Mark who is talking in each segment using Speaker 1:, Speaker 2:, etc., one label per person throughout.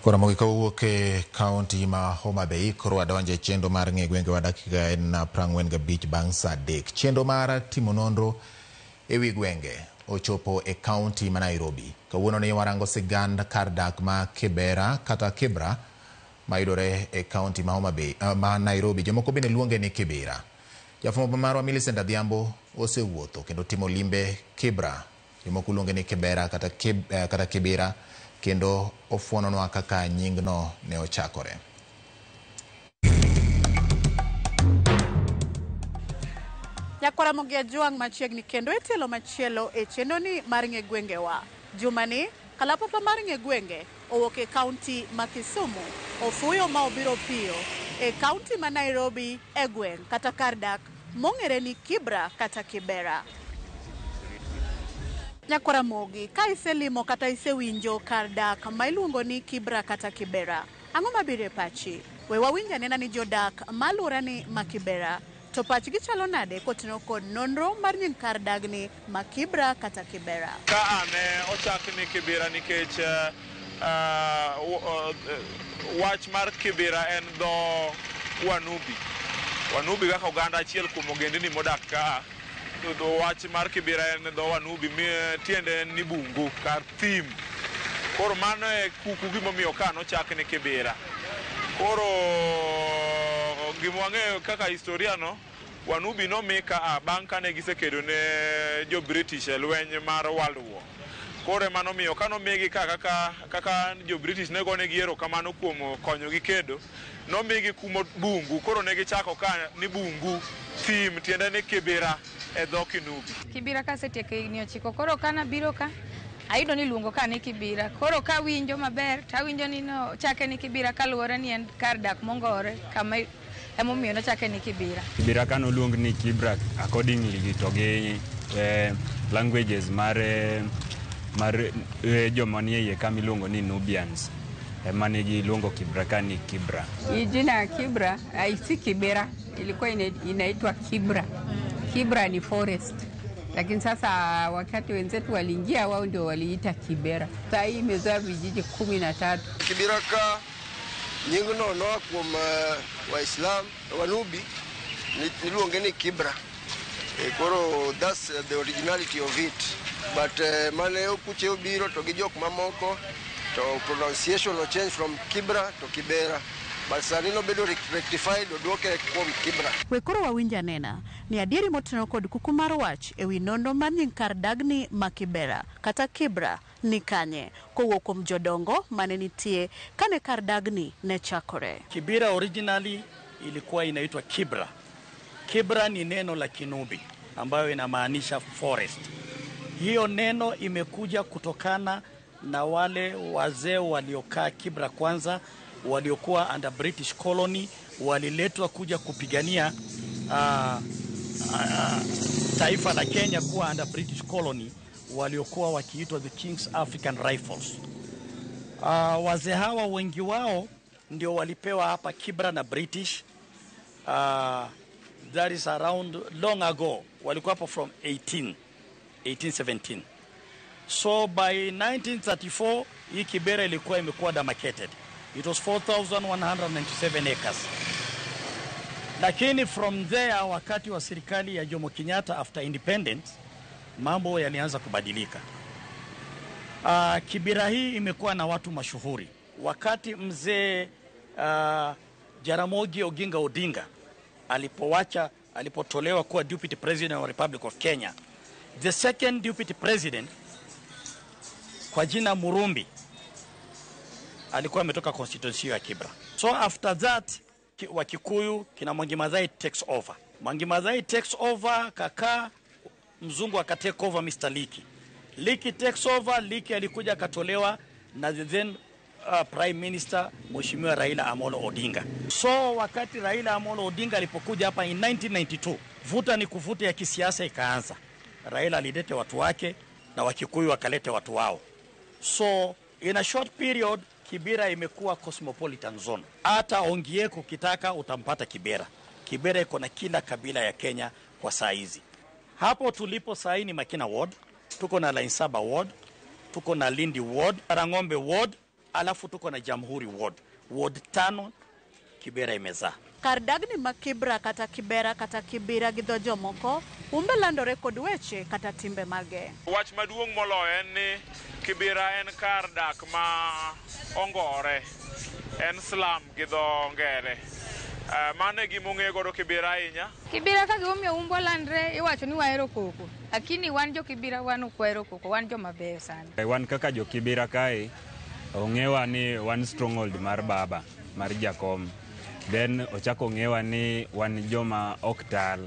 Speaker 1: Koro mogik kawuok e kaunti ma Homa Bay, koro wadonjo e chenro mar ng'e gwengewa dakika en 45 bang' saa 3. Chenro mar timo nonro e wi gwenge ochopo e kaunti ma Nairobi. Kawuono ni warango sigand kar dak ma Kibera kata Kibra mayudore e kaunti ma Homa Bay, ma Nairobi. Jomoko bende luonge ni Kibera. Jafwambo marwa Millicent Adhiambo osewuotho kendo timo limbe Kibra. Jomoko luonge ni Kibera kata Kibera, kendo ofuononwa kaka nyingno ne ochakore.
Speaker 2: Nyakwara Mogi Ajwang' machiegni kendo e tielo machielo e chenroni mar ng'e gwengewa. Jumani, kalapapla mar ng'e gwenge owuok e kaunti ma Kisumu, ofuyo ma obiro piyo e kaunti ma Nairobi e gweng' kata kar dak mong'ere ni Kibra kata Kibera. Nyakwara Mogi, ka iselimo kata isewinjo kar dak ma iluongo ni Kibra kata Kibera, ang'o mabiro e pachi? We wawinj anena ni jodak ma alworani ma Kibera to pachgi chalo nade kotenore kod nonro mar nying kar dagni ma Kibra kata Kibera.
Speaker 3: Ka ne ochak ni Kibera nikech wach mar Kibera en dho Wanubi. Wanubi kaka oganda achiel kuom ogendini modak ka. Wach mar Kibera en dho Wanubi, tiende en ni bungu, kar thim. Koro mano e kuku gimomiyo ka nochak ni Kibera. Koro gima wang'eyo kaka historia no, Wanubi nomi ka bang' kane gisekedo ne jo British e lweny mar World War. Koro ema nomiyo ka nomigi ka kaka jo British ne gonegi erokamano kuom konyogi kedo, nomigi kumo bungu. Koro ne gichako ka ni bungu, thim, tiende ni Kibera e dho Kinubi.
Speaker 4: Kibira kasetieko higni 9, koro kana biro ka ayudo ni iluongo ka ni Kibira. Koro kawinjo maber tawinjo ni nochake ni Kibira kaluwore ni en kar dak mongore kama emomiyo nochake ni Kibira.
Speaker 5: Kibira ka noluong ni Kibra accordingly to gi languages mar joma nie iye kama iluongo ni Nubians ema ne giluongo Kibra ka ni Kibra.
Speaker 6: Hii jina ya Kibra si Kibera, ilikuwa inaitwa Kibra. Kibra ni forest. Lakini sasa wakati wenzetu waliingia wao ndio waliita Kibera. Sasa hii imezaa vijiji 13.
Speaker 7: Kibira ka nyingno noa kuom Waislam Wanubi niluonge ni Kibra. Koro that's the originality of it. But mane okuche obiro to gi jok mamoko to pronunciation no change from Kibra to Kibera. But sani nobedo rectified oduoke kuom Kibra.
Speaker 2: We koro wawinj anena ni adieri motenore kod kuku mar wach ewi nonro mar nying kar dagni ma Kibera kata Kibra ni kanye kowuok kuom jodongo mane nitie kane kar dagni ne chakore.
Speaker 8: Kibera originally ilikuwa inaitwa Kibra. Kibra ni neno la Kinubi ambayo inamaanisha forest. Hiyo neno imekuja kutokana na wale wazee waliokaa Kibra kwanza, waliokuwa under British colony, waliletwa kuja kupigania taifa la Kenya kuwa under British colony, waliokuwa wakiitwa the King's African Rifles. Wazee hawa wengi wao ndio walipewa hapa Kibra na British. That is around long ago, walikuwa hapo from 1817. So by 1934 hii Kibera ilikuwa imekuwa demarcated. It was 4,197 acres. Lakini from there, wakati wa serikali ya Jomo Kenyatta after independence, mambo yalianza kubadilika. Kibera hii imekuwa na watu mashuhuri. Wakati mzee Jaramogi Oginga Odinga alipotolewa kuwa Deputy President wa Republic of Kenya, the second Deputy President kwa jina Murumbi alikuwa ametoka constituency ya Kibra. So after that Wakikuyu kina Mwangi Mathai takes over. Mwangi Mathai takes over, kaka mzungu akatake over Mr. Leakey. Leakey takes over, Leakey alikuja akatolewa na the then Prime Minister Mheshimiwa Raila Amolo Odinga. So wakati Raila Amolo Odinga alipokuja hapa in 1992, vuta ni kuvuta ya kisiasa ikaanza. Raila alilete watu wake na Wakikuyu wakalete watu wao. So in a short period Kibera imekuwa cosmopolitan zone. Hata Ongieko ukitaka utampata Kibera. Kibera iko na kila kabila ya Kenya kwa saa hizi. Hapo tulipo saa hii ni Makina Ward, tuko na Line 7 Ward, tuko na Lindi Ward, Rangombe Ward, Alafu tuko na Jamhuri Ward. Ward 5 Kibera imezaa.
Speaker 2: Kar dagni ma Kibra kata Kibera kata Kibira gi dho jomoko, umbe landore kod weche kata timbe mage.
Speaker 3: Wach maduong' moloyo en ni Kibera en kar dak ma ongore, en slum gi dho ngere. Mano e gima ong'e godo Kibera ahinya.
Speaker 4: Kibira ka gimomiyo umbo landre iwacho ni wahero koko, lakini wan jo Kibira wan ok wahero koko, wan joma beyo sana.
Speaker 5: Wan kaka jo Kibira kae ong'ewa ni wan stronghold mar baba mar Jakom. Then ochako ong'ewa ni wan joma ok tal,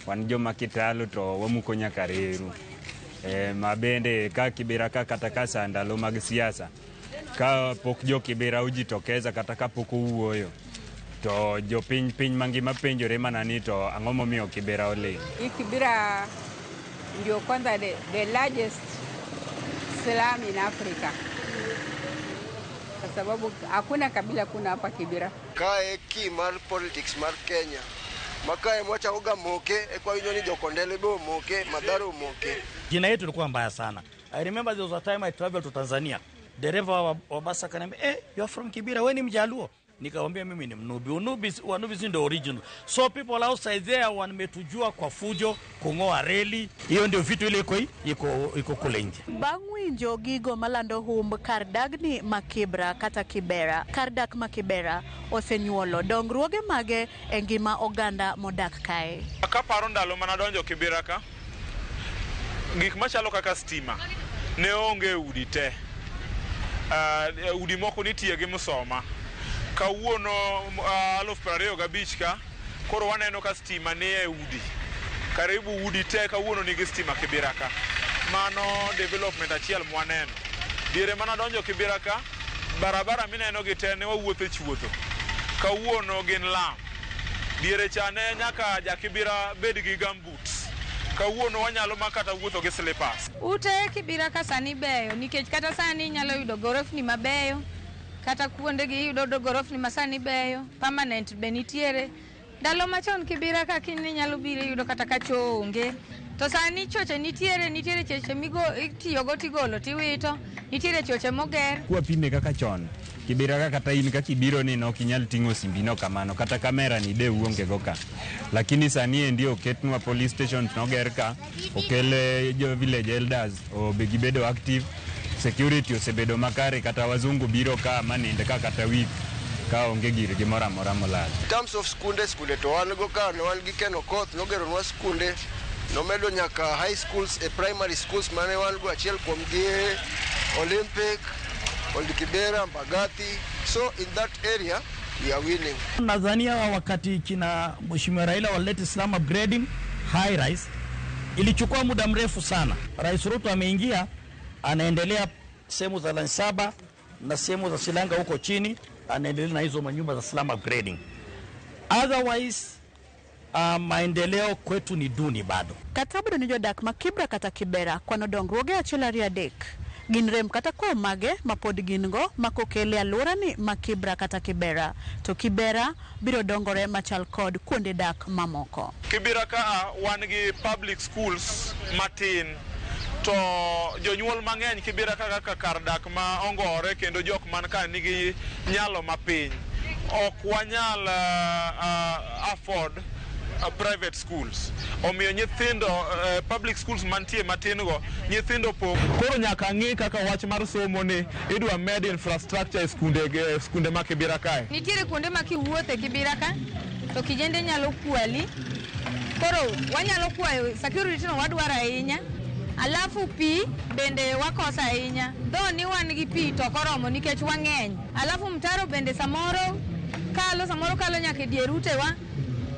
Speaker 5: wan joma kitalo to wamuko nyaka reru. Ma bende ka Kibira ka kata ka sa ndalo mag siasa, ka pok jo Kibira ojitokeza kata ka pok owuoyo, to jopiny piny mangima penjore mana ni to ang'o momiyo Kibera oling'.
Speaker 6: Hii Kibera ndio kwanza the largest slum in Africa, kwa sababu hakuna kabila kuna hapa Kibera.
Speaker 7: Kae key mar politics mar Kenya. Ma kae mwachako ga moke, e kwa winjo ni Jokondele be omoke, Mathare omoke.
Speaker 8: Jina yetu ilikuwa mbaya sana. I remember there was a time I traveled to Tanzania. Dereva wa basi akaniambia, you are from Kibera, wewe ni Mjaluo. Nikamwambia mimi ni Mnubi. Unubi, Wanubi si ndio original. So people outside there wametujua kwa fujo, kung'oa reli. Hiyo ndio vitu ile iko kule nje.
Speaker 2: Bang' winjo gigo malando humb kar dagni ma Kibra kata Kibera, kar dak ma Kibera osenyuolo dongruoge mage e ngima oganda modak kae.
Speaker 3: Kaparo ndalo manadonjo Kibera ka, gik machalo kaka stima ne onge udi te. Udi moko nitie gi msoma. Kawuono 2025 ka, koro waneno ka stima ni e udi. Karibu udi te kawuono nigi stima Kibera ka. Mano development achiel mwaneno. Diere manadonjo Kibera ka, barabara mineno gi te ne wawuotho e chuodho. Kawuono gin lam. Diere cha ne nyaka ja Kibera bed gi gumboots. Kawuono wanyalo makata wuotho gi slippers.
Speaker 4: Ute Kibira ka sani beyo nikech kata sani inyalo yudo gorofni mabeyo, kata kuonde gi iyudo gorofni ma sani beyo, permanent be nitiere. Ndalo machon Kibira ka kiny inyalo biro iyudo kata ka choo onge. To sani choche nitiere, nitiere cheche migo itiyogo tigolo tiwito, nitiere choche moger.
Speaker 5: Kwapime kaka chon, Kibera ka kata in kaka ibiro ni ok inyal ting'o simbi no kamano, kata kamera ni de uonge go ka. Lakini sani endi oketnwa police station noger ka, okel jo village elders obe gibedo active, security osebedo makare, kata wazungu biro ka manind ka kata week ka onge girgi moro amora molal.
Speaker 7: In terms of skunde, skunde to wan go ka, ne wan gi Ken Okoth, nogeronwa skunde, nomedo nyaka high schools e primary schools mane wan go achiel kuom gi Olympic, Old Kibera, Mbagathi. So in that area we are winning.
Speaker 8: Nadhania wakati kina Mheshimiwa Raila walete slum upgrading high rise ilichukua muda mrefu sana. Rais Ruto ameingia, anaendelea sehemu za Lansaba na sehemu za Silanga huko chini, anaendelea na hizo manyumba za slum upgrading. Otherwise, maendeleo kwetu ni duni bado.
Speaker 2: Kata obedo ni jodak ma Kibra kata Kibera kwano dongruoge achiel ariyo adek gin rem kata kwayo mage ma pod gin go makokele alworani ma Kibra kata Kibera, to Kibera biro dongore machal kod kuonde dak mamoko.
Speaker 3: Kibera ka wan gi public schools matin, to jonyuol mang'eny Kibera ka kaka kar dak ma ongore kendo jok man ka nigi nyalo mapiny ok wanyal afford private schools. Omiyo nyithindo public schools mantie matin go nyithindo pok. Koro nyaka ng'i kaka wach mar somo ni idwa med infrastructure e skunde ma Kibera kae.
Speaker 4: Nitiere kuonde ma kiwuothe Kibera ka to kijende nyalo kwali. Koro wanyalo kwayo security no wadwaro ahinya. Alafu pi bende wakosa ahinya. Dho ni wan gi pi to ok oromo nikech wang'eny. Alafu mtaro bende samoro kalo nyaka e dier utewa.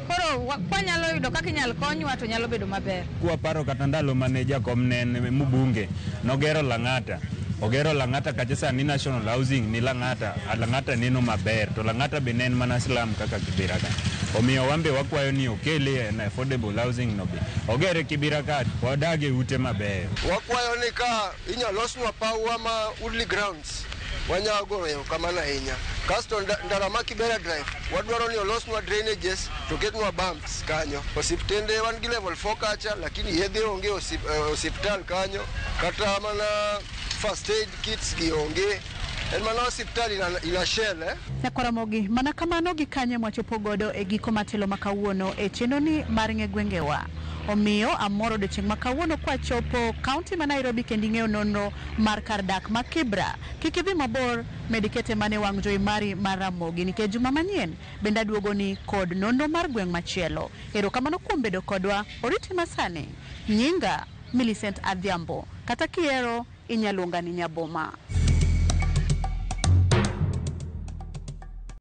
Speaker 4: Koro kwanyalo yudo kaka inyalo konywa to nyalo bedo maber.
Speaker 5: Kwaparo kata ndalo mane Jakom ne en mbunge, nogero Lang'ata. Ogero Lang'ata kacha sani National Housing ni Lang'ata, Lang'ata neno maber, to Lang'ata be ne en mana slum kaka Kibera ka. Omiyo wan be wakwayo ni okele en affordable housing no be. Ogere Kibera ka, wadage ute mabeyo.
Speaker 7: Wakwayo ni ka inyalo losnwa pawa ma Woodley Grounds, wanyalo goyo erokamano ahinya. Kasto ndara ma Kibera Drive, wadwaro ni olosnwa drainages to ketnwa bumps kanyo. Osiptende wan gi level 4 kacha, lakini yedhe onge osiptal kanyo, kata mana first aid kits gi onge. En mana osiptal ina shell, eh?
Speaker 2: Nyakwaramogi, mana kamano gi kanye mwachopo godo e giko matelo ma kawuono e chenroni mar ng'e gwengewa. Omiyo amor odiochieng' ma kawuono kwachopo kaunti ma Nairobi kendo ing'eyo nonro mar kar dak ma Kibra. Kik idhi mabor, med kete mana e wang' jowi mari mar Ramogi nikech juma manyien bende aduogoni kod nonro mar gweng' machielo. Erokamano kuom bedo kodwa, oriti masani. Nyinga Millicent Adhiambo, kata kihero inya luonga ni Nyaboma.